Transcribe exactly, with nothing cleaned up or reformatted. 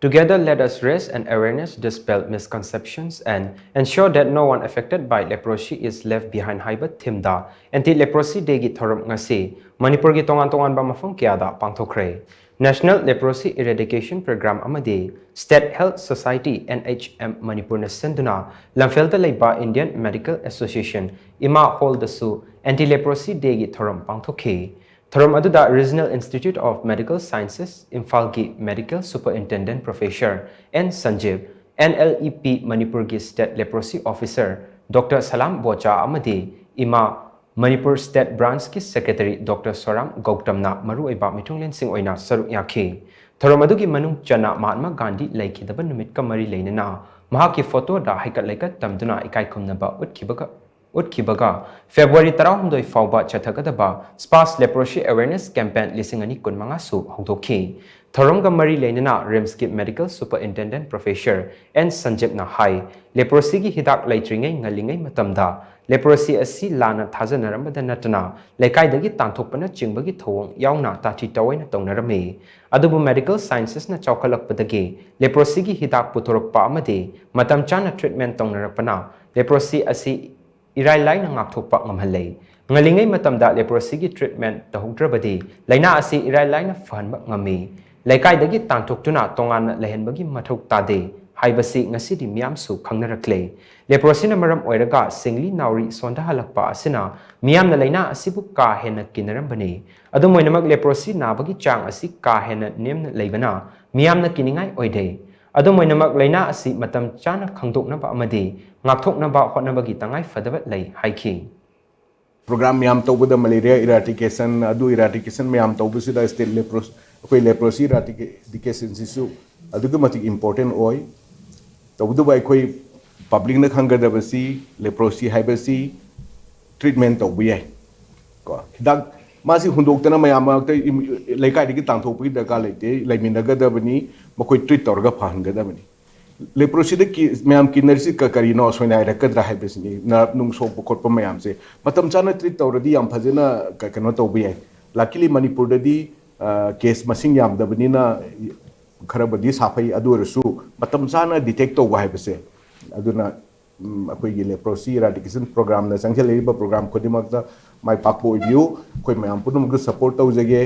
Together, let us raise an awareness, dispel misconceptions, and ensure that no one affected by leprosy is left behind ꯍꯥꯏꯕ ꯊꯤꯝꯗ Anti Leprosy Dayꯒꯤ ꯊꯧꯔꯝ ꯉꯁꯤ ꯃꯅꯤꯄꯨꯔꯒꯤ ꯇꯣꯉꯥꯟ ꯇꯣꯉꯥꯟꯕ ꯃꯐꯝ ꯀꯌꯥꯗ ꯄꯥꯡꯊꯣꯛꯈ꯭ꯔꯦ꯫ National Leprosy Eradication Program ꯑꯃꯗꯤ State Health Society, N H M, ꯃꯅꯤꯄꯨꯔꯅ ꯁꯤꯟꯗꯨꯅ ꯂꯝꯐꯦꯜꯗ ꯂꯩꯕ Indian Medical Association, ꯏꯃꯥ ꯍꯣꯜꯗꯁꯨ Anti Leprosy Dayꯒꯤ ꯊꯧꯔꯝ ꯄꯥꯡꯊꯣꯛꯈꯤ꯫ ꯊꯧꯔꯝ ꯑꯗꯨꯗ Regional Institute of Medical Sciences, ꯏꯝꯐꯥꯜꯒꯤ Medical Superintendent Professor N ꯁꯟꯖꯤꯞ, N L E P ꯃꯅꯤꯄꯨꯔꯒꯤ State Leprosy Officer Doctor ꯁꯂꯥꯝ ꯕꯣꯆꯥ ꯑꯃꯗꯤ ꯏꯃꯥ ꯃꯅꯤꯄꯨꯔ State Branchꯀꯤ Secretary Doctor ꯁꯣꯔꯥꯝ ꯒꯧꯇꯝꯅ ꯃꯔꯨꯑꯣꯏꯕ ꯃꯤꯊꯨꯡꯂꯦꯟꯁꯤꯡ ꯑꯣꯏꯅ ꯁꯔꯨꯛ ꯌꯥꯈꯤ꯫ ꯊꯧꯔꯝ ꯑꯗꯨꯒꯤ ꯃꯅꯨꯡ ꯆꯟꯅ ꯃꯍꯥꯠꯃꯥ ꯒꯥꯟꯙꯤ ꯂꯩꯈꯤꯗꯕ ꯅꯨꯃꯤꯠꯀ ꯃꯔꯤ ꯂꯩꯅꯅ ꯃꯍꯥꯛꯀꯤ ꯐꯣꯇꯣꯗ ꯍꯩꯀꯠ ꯂꯩꯀꯠ ꯇꯝꯗꯨꯅ ꯏꯀꯥꯏ ꯈꯨꯝꯅꯕ ꯎꯠꯈꯤꯕꯒ ꯎꯠꯈꯤꯕꯒ ꯐꯦꯕ꯭ꯔꯨꯋꯥꯔꯤ ꯇꯔꯥꯍꯨꯝꯗꯣꯏ ꯐꯥꯎꯕ ꯆꯠꯊꯒꯗꯕ Sparsh Leprosy Awareness Campaign ꯂꯤꯁꯤꯡ ꯑꯅꯤ ꯀꯨꯟꯃꯉꯥꯁꯨ ꯍꯧꯗꯣꯛꯈꯤ꯫ ꯊꯧꯔꯝꯒ ꯃꯔꯤ ꯂꯩꯅꯅ ꯔꯤꯝꯁꯀꯤ Medical Superintendent Professor N ꯁꯟꯖꯤꯞꯅ ꯍꯥꯏ, ꯂꯦꯄ꯭ꯔꯣꯁꯤꯒꯤ ꯍꯤꯗꯥꯛ ꯂꯩꯇ꯭ꯔꯤꯉꯩ ꯉꯜꯂꯤꯉꯩ ꯃꯇꯝꯗ ꯂꯦꯄ꯭ꯔꯣꯁꯤ ꯑꯁꯤ ꯂꯥꯟꯅ ꯊꯥꯖꯅꯔꯝꯕꯗ ꯅꯠꯇꯅ ꯂꯩꯀꯥꯏꯗꯒꯤ ꯇꯥꯟꯊꯣꯛꯄꯅꯆꯤꯡꯕꯒꯤ ꯊꯧꯑꯣꯡ ꯌꯥꯎꯅ ꯇꯥꯊꯤ ꯇꯥꯑꯣꯏꯅ ꯇꯧꯅꯔꯝꯃꯤ꯫ ꯑꯗꯨꯕꯨ medical scienceꯅ ꯆꯥꯎꯈꯠꯂꯛꯄꯗꯒꯤ ꯂꯦꯄ꯭ꯔꯣꯁꯤꯒꯤ ꯍꯤꯗꯥꯛ ꯄꯨꯊꯣꯔꯛꯄ ꯑꯃꯗꯤ ꯃꯇꯝ ꯆꯥꯅ treatment ꯇꯧꯅꯔꯛꯄꯅ ꯂꯦꯄ꯭ꯔꯣꯁꯤ ꯑꯁꯤ ꯏꯔꯥꯏ ꯂꯥꯏꯅ ꯉꯥꯛꯊꯣꯛꯄ ꯉꯝꯍꯜꯂꯦ꯫ ꯉꯜꯂꯤꯉꯩ ꯃꯇꯝꯗ ꯂꯦꯄ꯭ꯔꯣꯁꯤꯒꯤ treatment ꯇꯧꯍꯧꯗ꯭ꯔꯕꯗꯤ ꯂꯥꯏꯅꯥ ꯑꯁꯤ ꯏꯔꯥꯏ ꯂꯥꯏꯅ ꯐꯍꯟꯕ ꯉꯝꯃꯤ꯫ ꯂꯩꯀꯥꯏꯗꯒꯤ ꯇꯥꯟꯊꯣꯛꯇꯨꯅ ꯇꯣꯉꯥꯟꯅ ꯂꯩꯍꯟꯕꯒꯤ ꯃꯊꯧ ꯇꯥꯗꯦ ꯍꯥꯏꯕꯁꯤ ꯉꯁꯤꯗꯤ ꯃꯤꯌꯥꯝꯁꯨ ꯈꯪꯅꯔꯛꯂꯦ꯫ ꯂꯦꯄ꯭ꯔꯣꯁꯤꯅ ꯃꯔꯝ ꯑꯣꯏꯔꯒ ꯁꯤꯡꯂꯤ ꯅꯥꯎꯔꯤ ꯁꯣꯟꯊꯍꯜꯂꯛꯄ ꯑꯁꯤꯅ ꯃꯤꯌꯥꯝꯅ ꯂꯥꯏꯅꯥ ꯑꯁꯤꯕꯨ ꯀꯥ ꯍꯦꯟꯅ ꯀꯤꯅꯔꯝꯕꯅꯤ꯫ ꯑꯗꯨꯝ ꯑꯣꯏꯅꯃꯛ, ꯂꯦꯄ꯭ꯔꯣꯁꯤ ꯅꯥꯕꯒꯤ ꯆꯥꯡ ꯑꯁꯤ ꯀꯥ ꯍꯦꯟꯅ ꯅꯦꯝꯅ ꯂꯩꯕꯅ ꯃꯤꯌꯥꯝꯅ ꯀꯤꯅꯤꯡꯉꯥꯏ ꯑꯣꯏꯗꯦ꯫ ꯑꯗꯨꯝ ꯑꯣꯏꯅꯃꯛ, ꯂꯥꯏꯅꯥ ꯑꯁꯤ ꯃꯇꯝ ꯆꯥꯅ ꯈꯪꯗꯣꯛꯅꯕ ꯑꯃꯗꯤ ꯉꯥꯛꯊꯣꯛꯅꯕ ꯍꯣꯠꯅꯕꯒꯤ ꯇꯉꯥꯏ ꯐꯗꯕ ꯂꯩ ꯍꯥꯏꯈꯤ꯫ Program ꯃꯌꯥꯝ ꯇꯧꯕꯗ, malaria eradication, ꯑꯗꯨ eradication ꯃꯌꯥꯝ ꯇꯧꯕꯁꯤꯗ state leprosy, ꯑꯩꯈꯣꯏ leprosy eradicationꯁꯤꯁꯨ ꯑꯗꯨꯛꯀꯤ ꯃꯇꯤꯛ important ꯑꯣꯏ꯫ ꯇꯧꯕꯇꯕꯨ ꯑꯩꯈꯣꯏ publicꯅ ꯈꯪꯒꯗꯕꯁꯤ, leprosy ꯍꯥꯏꯕꯁꯤ treatment ꯇꯧꯕ ꯌꯥꯏ꯫ ꯀꯣ, ꯍꯤꯗꯥꯛ ꯃꯥꯁꯤ ꯍꯨꯟꯗꯣꯛꯇꯅ ꯃꯌꯥꯝ ꯃꯔꯛꯇ ꯏꯝ-, ꯂꯩꯀꯥꯏꯗꯒꯤ ꯇꯥꯟꯊꯣꯛꯄꯒꯤ ꯗꯔꯀꯥꯔ ꯂꯩꯇꯦ, ꯂꯩꯃꯤꯟꯅꯒꯗꯕꯅꯤ, ꯃꯈꯣꯏ treat ꯇꯧꯔꯒ ꯐꯍꯟꯒꯗꯕꯅꯤ꯫ Leprosyꯗ ꯀꯤ-, ꯃꯌꯥꯝ ꯀꯤꯟꯅꯔꯤꯁꯤ ꯀ-, ꯀꯔꯤꯅꯣ ꯁꯣꯏꯅꯥꯏꯔꯛꯀꯗ꯭ꯔꯥ ꯍꯥꯏꯕꯁꯤꯅꯤ꯫ ꯅꯔꯞ ꯅꯨꯡ ꯁꯣꯛꯄ ꯈꯣꯠꯄ ꯃꯌꯥꯝꯁꯦ ꯃꯇꯝ ꯆꯥꯅ treat ꯇꯧꯔꯗꯤ ꯌꯥꯝ ꯐꯖꯅ ꯀ-, ꯀꯩꯅꯣ ꯇꯧꯕ ꯌꯥꯏ꯫ Luckily ꯃꯅꯤꯄꯨꯔꯗꯗꯤ, ꯑ, case ꯃꯁꯤꯡ ꯌꯥꯝꯗꯕꯅꯤꯅ ꯈꯔꯕꯨꯗꯤ ꯁꯥꯐꯩ, ꯑꯗꯨ ꯑꯣꯏꯔꯁꯨ ꯃꯇꯝ ꯆꯥꯅ ꯗꯤꯇꯦꯛ ꯇꯧꯕ ꯍꯥꯏꯕꯁꯦ꯫ ꯑꯗꯨꯅ ꯎꯝ, ꯑꯩꯈꯣꯏꯒꯤ ꯂꯦꯄ꯭ꯔꯣꯁꯤ ꯏꯔꯥꯗꯤꯀꯦꯁꯟ ꯄ꯭ꯔꯣꯒ꯭ꯔꯥꯝꯗ ꯆꯪꯁꯤꯜꯂꯛꯏꯕ ꯄ꯭ꯔꯣꯒ꯭ꯔꯥꯝ ꯈꯨꯗꯤꯡꯃꯛꯇ ꯃꯥꯏ ꯄꯥꯛꯄ ꯑꯣꯏꯕꯤꯌꯨ꯫ ꯑꯩꯈꯣꯏ ꯃꯌꯥꯝ ꯄꯨꯝꯅꯃꯛꯇ ꯁꯄꯣꯔꯠ ꯇꯧꯖꯒꯦ꯫